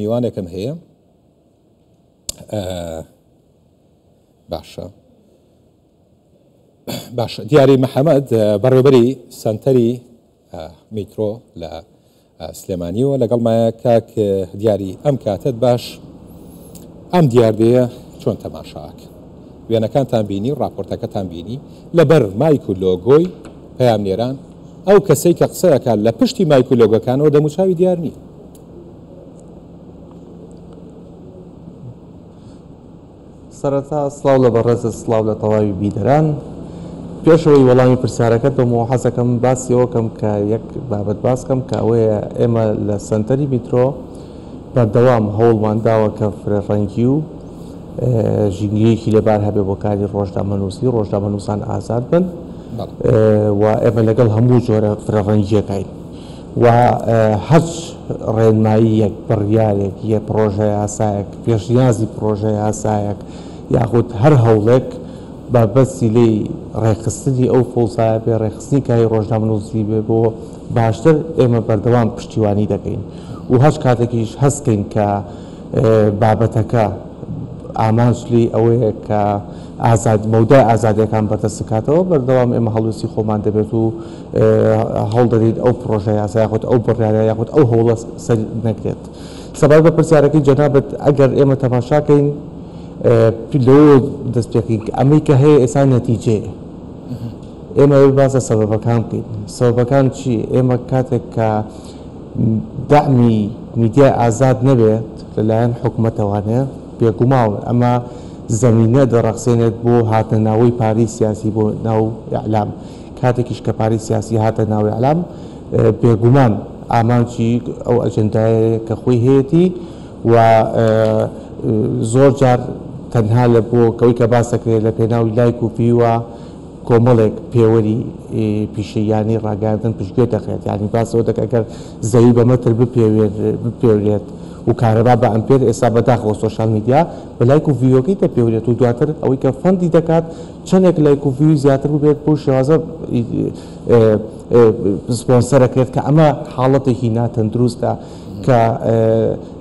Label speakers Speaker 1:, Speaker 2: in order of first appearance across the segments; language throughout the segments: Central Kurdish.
Speaker 1: میوانێکم هەیە باشە باشە دیاری محەممەد بەڕێوبەری سنتەری میترۆ لە سلێمانیەوە لەگەڵمایە کاک دیاری ئەم کاتت باش ئەم دیاردەیە چۆن تەماشاک وێنەکانتان بینی و راپۆرتەکەتان بینی لەبەر مایک و لۆگۆی پەیامنێران ئەو کەسەی کە قسەکە لە پشتی مایک و لۆگەکانەوە دەموچاوی دیار نییە.
Speaker 2: سەرەتا سڵاو لە بەڕێزت سڵاو لە تەواوی بینەران. پێش ئەوەی وەڵامی پرسیارەکەت بەمەوە حەزەکەم باسی ئەوە کەم کە یەک بابەت باس کەم کە ئەوەیە ئێمە لە سەنتەری میترۆ بەردەوام هەوڵمان داوە کە فرە ڕەنگی و ژینگەیەکی لەبار هەبێ بۆ کاری ڕۆژنامەنووسی، ڕۆژنامەنووسان ئازاد بن و ئێمە لەگەڵ هەموو جۆرە فرە ڕەنگییەکاین. و هەچ ڕێنماییەک، بڕیارێک، یە پڕۆژە یاسایەک، پێشنیازی پڕۆژە یاسایەک یاخود هەر هەوڵێک بە بەسیلەی ڕێکخستنی ئەو فەوزایە بێ، ڕێکخستنی کاری ڕۆژنامەنووسی بێ بۆ باشتر، ئێمە بەردەوام پشتیوانی دەکەین و هەچ کاتێکیش هەست کەین کە بابەتەکە ئامانج لێی ئەوەیە کە ئازاد مەودای ئازادیەکان بەردەست بکاتەوە، بەردەوام ئێمە هەڵوێستی خۆمان دەبێت و هەوڵ دەدەین ئەو پڕۆژە یاسا یاخود ئەو بڕیارە یاخود ئەو هەوڵە سەر نەگرێت. سەبارەت بە پرسیارەکەی جەنابت ئەگەر ئێمە تەماشاکەین لەوە دەست پێکەین کە ئەمەی کە هەیە ئێستا نەتیجەیە. ئێمە باس لە سەبەبەکان بکەین. سەبەبەکان چی؟ ئێمە کاتێک کە دەعمی میدیای ئازاد نەبێت لەلایەن حکومەتەوانێ بێگوماو ئەمە زەمینە دەڕەخسێنێت بۆ هاتنە ناوەی پارەی سیاسی بۆ ناو ئیعلام. کاتێکیش کە پارەی سیاسی هاتە ناو ئیعلام بێگومان ئامانجی ئەو ئەجێندایەیە کە خۆی هەیەتی و زۆر جار تەنها لە بۆ کەوەی کە باس دەکرێت لە پێناو لایک و ڤیوە کۆمەڵێک پێوەری پیشەییانەی ڕاگەیاندن پشتگوێ دەخرێت یانی باس لەوە دەکرێت ئەگەر زەوی بە مەتر بپێورێت و کارەبا بە ئەمپێر ئێستا بەداخەوە سۆشیال میدیا بە لایک و ڤیوەکەی دەپێورێت و دواتر ئەوەی کە fund ی دەکات چەندێک لایک و view ی زیاتر ببێت بەو شێوازە سپۆنسەر ئەکرێت کە ئەمە حاڵەتێکی ناتەندروستە کە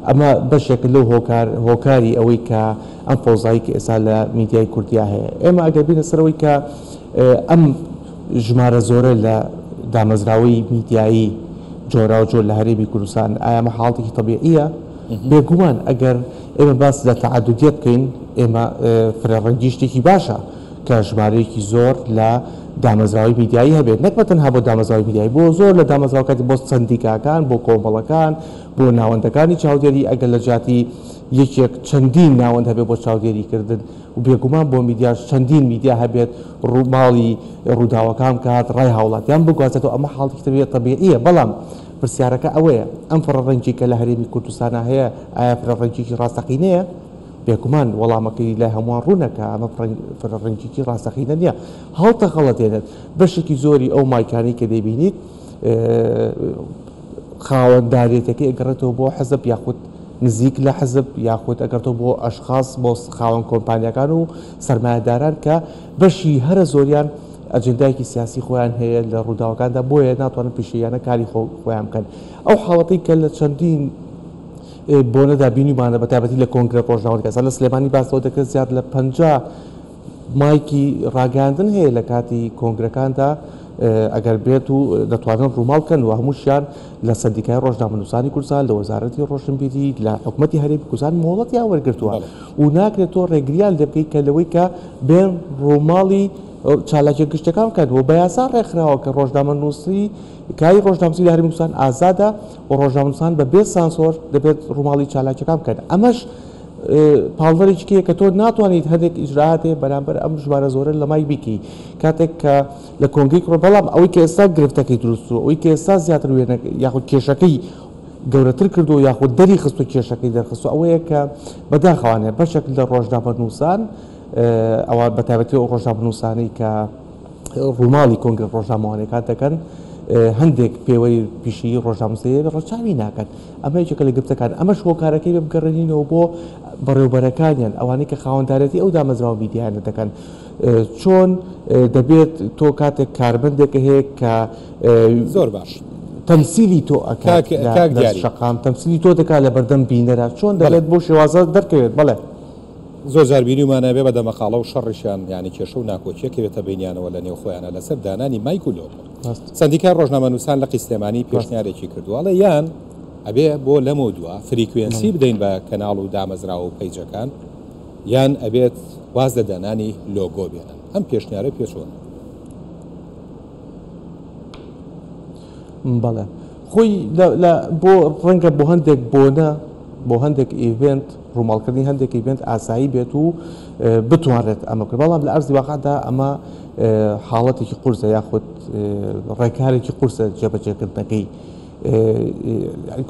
Speaker 2: ئەمە بەشێک لەو هۆکار هۆکاری ئەوەی کە ئەم فەوزایی کە ئێستا لە میدیای کوردیا هەیە ئێمە ئەگەر بینە سەرەوەی کە ئەم ژمارە زۆرە لە دامەزراوەی میدیایی جۆراوجۆر لە هەرێمی کوردستان ئایا ئەمە حاڵەتێکی تەبیعیە؟ بێگومان ئەگەر ئێمە باس لە تەعەدودیەت بکەین، ئێمە فرەڕەنگی شتێکی باشە کە ژمارەیەکی زۆر لە دامەزراوەی میدیایی هەبێت، نەک بە تەنها بۆ دامەزراوەی میدیایی، بۆ زۆر لە دامەزراوەکانی بۆ سەندیکاکان، بۆ کۆمەڵەکان، بۆ ناوەندەکانی چاودێری، ئەگەر لە جیاتی یەکێک چەندین ناوەند هەبێت بۆ چاودێریکردن و بێگومان بۆ میدیاش چەندین میدیا هەبێت ڕووماڵی ڕووداوەکان بکات، ڕای هاوڵاتیان بگوازێتەوە، ئەمە حاڵەتێکی تەبیعییە، بەڵام پرسیارەکە ئەوەیە، ئەم فرەڕەنگیەی کە لە هەرێمی کوردستانا هەیە، ئایا فرەڕەنگیەکی ڕاستەقینەیە؟ بێگومان وەڵامەکەی لای هەمووان ڕوونە کە ئەمە فرەڕەنگیەکی ڕاستەقینە نییە. هەڵتەغەڵەتێنێت. بەشێکی زۆری ئەو مایکانەی کە دەیبینیت، خاوەندارێتیەکەی ئەگەڕێتەوە بۆ حزب یاخود نزیک لە حزب یاخود ئەگەڕێتەوە بۆ ئەشخاص، بۆ خاوەن کۆمپانیاکان و سەرمایەداران کە بەشی هەرە زۆریان ئەجێندایەکی سیاسی خۆیان هەیە لە ڕووداوەکاندا بۆیە ناتوانن پیشەییانە کاری خۆیان بکەن. ئەو حاڵەتەی کە لە چەندین بۆنەدا بینیومانە بە تایبەتی لە کۆنگرە ڕۆژنامەوانیەکان ئێستا لە سلێمانی باس لەوە دەکرێت زیاد لە 50 مایکی ڕاگەیاندن هەیە لە کاتی کۆنگرەکاندا ئەگەر بێت و دەتوانن ڕووماڵ بکەن و هەمووشیان لە سەندیکای ڕۆژنامەنووسانی کوردستان لە وەزارەتی ڕۆشنبیری لە حکومەتی هەرێمی کوردستان مۆڵەتیان وەرگرتووە و ناکرێت تۆ ڕێگریان لێ بکەیت کە لەوەی کە بێن ڕووماڵی چالاکیە گشتیەکان بکات و بە یاسا ڕێکخراوە کە ڕۆژنامەنووسی کاری ڕۆژنامەنووسی لە هەرێمی کوردستان ئازادە و ڕۆژنامەنووسان بە بێ سانسۆر دەبێت ڕووماڵی چالاکیەکان بکەن ئەمەش پاڵنەرێکی کێیە کە تۆ ناتوانیت هەندێک ئیجرائات هەیە بەرامبەر ئەم ژمارە زۆرە لە مایک بیکەی کاتێک کە لە کۆنگرەی کڕۆ بەڵام ئەوەی کە ئێستا گرفتەکەی دروست و ئەوەی کە ئێستا زیاتر وێنە یاخود کێشەکەی گەورەتر کردو یاخود دەری خست و کێشەکەی دەرخست ئەوەیە کە بەداخەوانە بەشێک لە ڕۆژنامەنووسان ئەوە بەتایبەتی ئەو ڕۆژنامەنووسانەی کە ڕووماڵی کۆنگرە ڕۆژنامەوانیەکان دەکەن هەندێک پێوەری پیشەیی ڕۆژنامەنووسی ڕەچاوی ناکەن ئەمە یەکێکە لە گرفتەکان ئەمەش هۆکارەکەی بێ بگەڕێنینەوە بۆ بەڕێوبەرەکانیان ئەوانەی کە خاوەندارێتی ئەو دامەزراوە میدیایانە دەکەن چۆن دەبێت تۆ کاتێک کارمەندێکە هەیە کە
Speaker 1: زۆر باش.
Speaker 2: تەمسیلی تۆ ئەکات لە شەقام، تەمسیلی تۆ دەکات لە بەردەم بینەرا، چۆن دەبێت بەو شێوازە دەرکەوێت؟ بەڵێ.
Speaker 1: زۆر جار بینیومانە بێ بە دەمەقاڵە و شەڕیشیان یانی کێشە و ناکۆکیە کەوێتە بەینیانەوە لە نێو خۆیانا لەسەر دانانی مایک و لۆگۆ. سەندیکای ڕۆژنامەنووسان لقی سلێمانی پێشنیارێکی کردووە ئەڵێ یان ئەبێ بۆ لەمەودوا frequency بدەین بە کەناڵ و دامەزراوە و پەیجەکان یان ئەبێت واز لە دانانی لۆگۆ بێنن. ئەم پێشنیارە پێ چۆنە؟
Speaker 2: بەڵێ خۆی لە بۆ ڕەنگە بۆ هەندێک بۆنە بۆ هەندێک event ڕووماڵکردنی هەندێک event ئاسایی بێت و بتوانرێت ئەمە بکرێت بەڵام لە ئەرزی واقعدا ئەمە حاڵەتێکی قورسە یاخود ڕێکارێکی قورسە جێبەجێکردنەکەی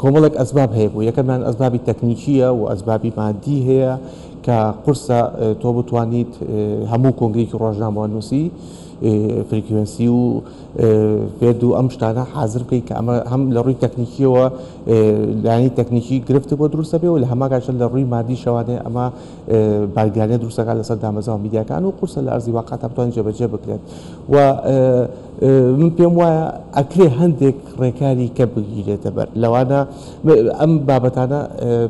Speaker 2: کۆمەڵێک ئەسباب هەیە بوو یەکەمیان ئەسبابی تەکنیکیە و ئەسبابی مادی هەیە کە قورسە تۆ بتوانیت هەموو کۆنگرێکی ڕۆژنامەنووسی frequency و feed و ئەم شتانە حازر بکەیت کە ئەمە هەم لە ڕووی تەکنیکیەوە لایەنی تەکنیکی گرفت بۆ دروستە بێ و لە هەمان کاتیشدا لە ڕووی مادیشەوانێ ئەمە بارگرانیە دروستەکان لەسەر دامەزراوە میدیاکان و قورسە لە ئەرزی واقع تا بتوانین جێبەجێ بکرێت و من پێم وایە ئەکرێ هەندێک ڕێکاری کە بگیرێتە بەر لەوانە ئەم بابەتانە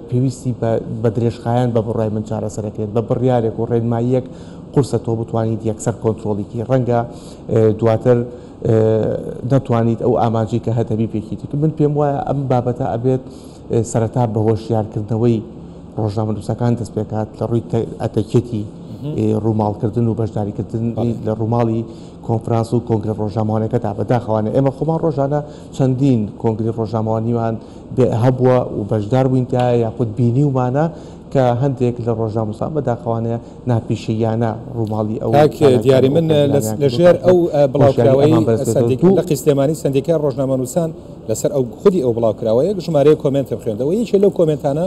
Speaker 2: پێویستی بە درێژخایەن بە بڕای من چارەسەرەکرێت بە بڕیارێک و ڕێنماییەک قورسە تۆ بتوانیت یەکسەر کۆنترۆڵی کەی ڕەنگە دواتر نەتوانیت ئەو ئامانجەی کە هەتە بیپێکیت من پێم وایە ئەم بابەتە ئەبێت سەرەتا بە هۆشیارکردنەوەی ڕۆژنامەنووسەکان دەست پێکات لە ڕووی ئەتەکێتی ڕووماڵکردن و بەشداریکردن لە ڕووماڵی کۆنفرانس و کۆنگرە ڕۆژنامەوانەکەدا بەداخەوانە ئێمە خۆمان ڕۆژانە چەندین کۆنگری ڕۆژنامەوانیمان هەبووە و بەشدار بووین تا یاخود بینیومانە کە هەندێک لە ڕۆژناموسان بەداخەوانەیە ناپیشەییانە ڕووماڵی ئەو
Speaker 1: کاک
Speaker 2: چالاکیانە
Speaker 1: دیاری
Speaker 2: و
Speaker 1: من
Speaker 2: کۆنگرانەیان
Speaker 1: لە
Speaker 2: کردووە کە
Speaker 1: ژێر
Speaker 2: ئەبێت
Speaker 1: ئەو
Speaker 2: هۆشیاری
Speaker 1: بڵاوکراوەی
Speaker 2: ئەمان بەرز بێتەوە
Speaker 1: سەندیکا
Speaker 2: دوو
Speaker 1: لقی سلێمانی سەندیکای ڕۆژنامەنووسان لەسەر ئەو خودی ئەو بڵاوکراوەیە ژمارەیەک کۆمێنتم خوێندەوە یەکێ لەو کۆمێنتانە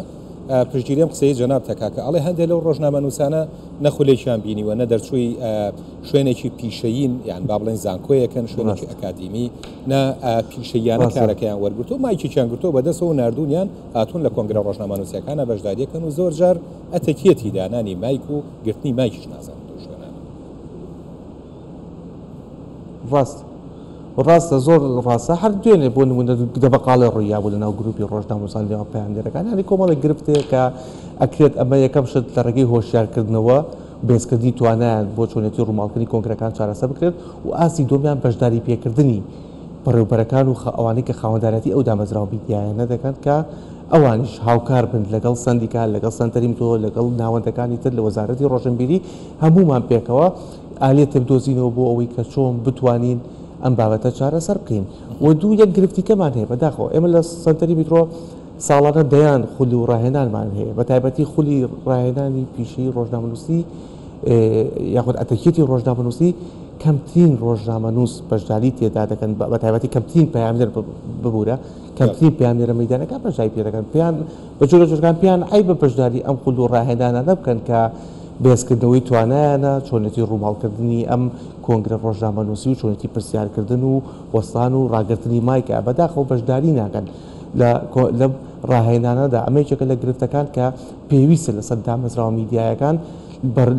Speaker 1: پشتگیری ئەم قسەی جەنابتە کاکە ئەڵێ هەندێک لەو ڕۆژنامەنووسانە نە خولێکیان بینیوە نە دەرچووی شوێنێکی پیشەیین یان با بڵێن زانکۆیەکەن شوێنێکی
Speaker 2: ڕاست
Speaker 1: ئەکادیمی نە پیشەییانە
Speaker 2: ڕاستە
Speaker 1: کارەکەیان وەرگرتووە مایکێکیان گرتووە بەدەستەوە و ناردوونیان هاتوون لە کۆنگرە ڕۆژنامەنووسیەکانە بەشداریەکەن و زۆر جار ئەتەکیەتی دانانی مایک و گرتنی مایکیش نازانن لەو شوێنانە.
Speaker 2: ڕاست ڕاستە زۆر ڕاستە هەر دوێنێ بۆ نمونە دەبەقاڵێ ڕوویابوو لەناو گروپی ڕۆژنامەنووسان لێوان پەیامنێرەکان یانی کۆمەڵێک گرفت هەیە کە ئەکرێت ئەمە یەکەم شت لە ڕێگەی هۆشیارکردنەوە بەهێزکردنی توانایان بۆ چۆنێتی ڕووماڵکردنی کۆنگرەکان چارەسەر بکرێت و ئاستی دووەمیان بەشداری پێکردنی بەڕێوبەرەکان و ئەوانەی کە خاوەندارەتی ئەو دامەزراوە میدیایانە دەکەن کە ئەوانیش هاوکار بن لەگەڵ سەندیکا، لەگەڵ سەنتەری متۆ، لەگەڵ ناوەندەکانی تر لە وەزارەتی ڕۆشنبیری، هەموومان پێکەوە ئالیەتێک بدۆزینەوە بۆ ئەوەی کە چۆن بتوانین ئەم بابەتە چارەسەر بکەین. و دوو یەک گرفتی کەمان هەیە بەداخەوە ئێمە لە سەنتەری میترۆ ساڵانە دەیان خول و ڕاهێنانمان هەیە بە تایبەتی خولی ڕاهێنانی پیشەیی ڕۆژنامەنووسی یاخود ئەتەکیەتی ڕۆژنامەنووسی کەمترین ڕۆژنامەنووس بەشداری تێدا دەکەن بە تایبەتی کەمترین پەیامنێر ببورە کەمترین پەیامنێرە مەیدانەکان بەشداری پێ دەکەن پێیان بە جۆرە جۆرەکان پێیان عەیبە بەشداری ئەم خول و ڕاهێنانانە بکەن کە بەهێزکردنەوەی توانایانە چۆنێتی ڕووماڵکردنی ئەم کۆنگرە ڕۆژنامەنووسی و چۆنێتی پرسیارکردن و وەستان و ڕاگرتنی مایکە بەداخەوە بەشداری ناکەن لە لەم ڕاهێنانەدا ئەمە یەکێکە لە گرفتەکان کە پێویستە لەسەر دامەزراوە میدیایەکان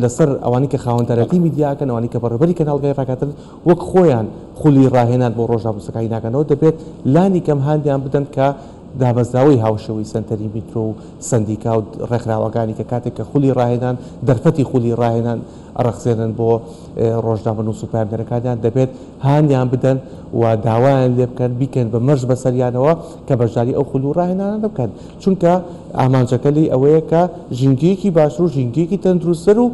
Speaker 2: لەسەر ئەوانەی کە خاوەندارەتی میدیاکەن ئەوانەی کە بەڕێوەبەری کەناڵگای ڕاگەیاندن وەک خۆیان خولی ڕاهێنان بۆ ڕۆژنامەنووسەکانی ناکەنەوە، دەبێت لانی کەم هاندیان بدەن کە دامەزراوەی هاوشێوەی سەنتەری میترۆ و سەندیکا و ڕێکخراوەکانی کە کاتێک کە خولی ڕاهێنان دەرفەتی خولی ڕاهێنان ئەڕەخسێنن بۆ ڕۆژنامەنووس و پەیامنێرەکانیان دەبێت هانیان بدەن و داوایان لێ بکەن بیکەن بە مەرج بەسەریانەوە کە بەشداری ئەو خول و ڕاهێنانانە بکەن چونکە ئامانجەکە لێی ئەوەیە کە ژینگەیەکی باشتر و ژینگەیەکی تەندروستتر و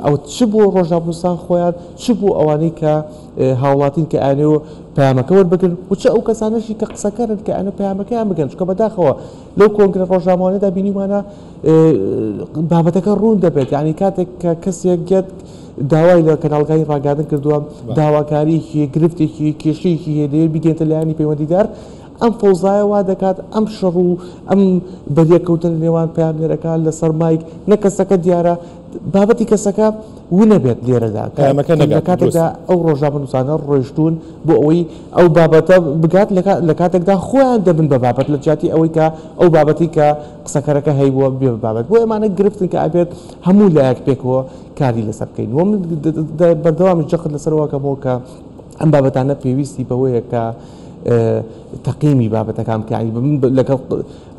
Speaker 2: ئەو چ بۆ ڕۆژنامەنووسان خۆیان چ بۆ ئەوانەی کە هاوڵاتین کە ئەیانەوێ پەیامەکە وەربگرن و چ ئەو کەسانەشی کە قسەکەرن کە ئەیانەوێ پەیامەکەیان بگەن چونکە بەداخەوە لەو کۆنگرە ڕۆژنامەوانیەدا بینیومانە بابەتەکە ڕوون دەبێت یعنی کاتێک کە کەسێک گەت داوای لە کەناڵەکانی ڕاگەیاندن کردووە داواکاریی گرفتێکی کێشەیەکی هەیە دەیەوێت بیگەێنێتە لایەنی پەیوەندیدار ئەم فەوزایە وا دەکات ئەم شەڕ و ئەم بەریەککەوتن لە نێوان پەیامنێرەکان لەسەر مایک نە کەسەکە دیارە بابەتی کەسەکە ونەبێت لێرەدا کە
Speaker 1: پەیامەکە
Speaker 2: لە
Speaker 1: نەگات
Speaker 2: کاتێکدا
Speaker 1: دروستە.
Speaker 2: ئەو ڕۆژنامەنووسانە ڕۆیشتوون بۆ ئەوەی ئەو بابەتە بگات لە کاتێکدا خۆیان دەبن بە بابەت لە جیاتی ئەوەی کە ئەو بابەتی کە قسەکەرەکە هەیبووە ببێ بە بابەت بۆ ئەمانە گرفتن کە ئەبێت هەموو لایەک پێکەوە کاری لەسەر بکەین و من بەردەوامیش جەخت لەسەر ئەوە ئەکەمەوە کە ئەم بابەتانە پێویستی بەوەیە کە تەقیمی بابەتەکان بکە، یانی من لەگەڵ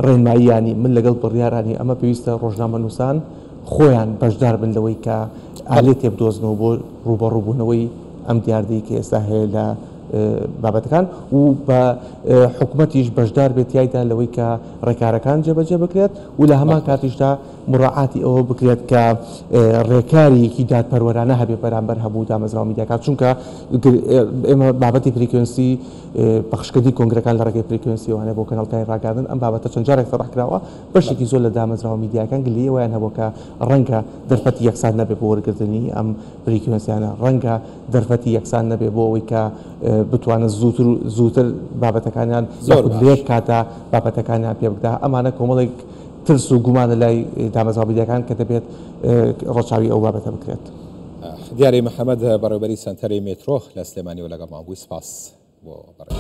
Speaker 2: ڕێنماییانی من لەگەڵ بڕیارانی ئەمە پێویستە ڕۆژنامەنووسان خۆیان بەشدار بن لەوەی کە ئالێتێ بدۆزنەوە بۆ ڕووبەڕووبوونەوەی ئەم دیاردەی کە ئێستا هەیە لە بابەتەکان و بە حکومەتیش بەشدار بێت تیایدا لەوەی کە ڕێکارەکان جێبەجێ بکرێت و لە هەمان کاتیشدا مراعاتی ئەوە بکرێت کە ڕێکاریەکی دادپەروەرانە هەبێت بەرامبەر هەموو دامەزراوە میدیاکان، چونکە ئێمە بابەتی frequency پەخشکردنی کۆنگرەکان لە ڕێگەی frequency وانە بۆ کەناڵکانی ڕاگەیاندن ئەم بابەتە چەند جارێک تەڕح کراوە، بەشێکی زۆر لە دامەزراوە میدیاکان گلەیی ئەوەیان هەبووە کە ڕەنگە دەرفەتی یەکسان نەبێت بۆ وەرگرتنی ئەم frequency یانە، ڕەنگە دەرفەتی یەکسان نەبێت بۆ ئەوەی کە بتوانن زووتر و زووتر بابەتەکانیان یاخود لە یەک کاتدا بابەتەکانیان پێ بگات. ئەمانە کۆمەڵێک ترس و گومانە لای دامەزراوە میدیاکان کە دەبێت ڕەچاوی ئەو بابەتە بکرێت.
Speaker 1: دیاری محەمەد، بەڕێوەبەری سەنتەری مێترۆ لە سلێمانیەوە لەگەڵمان بووی، سپاس بۆ بەڕێزت.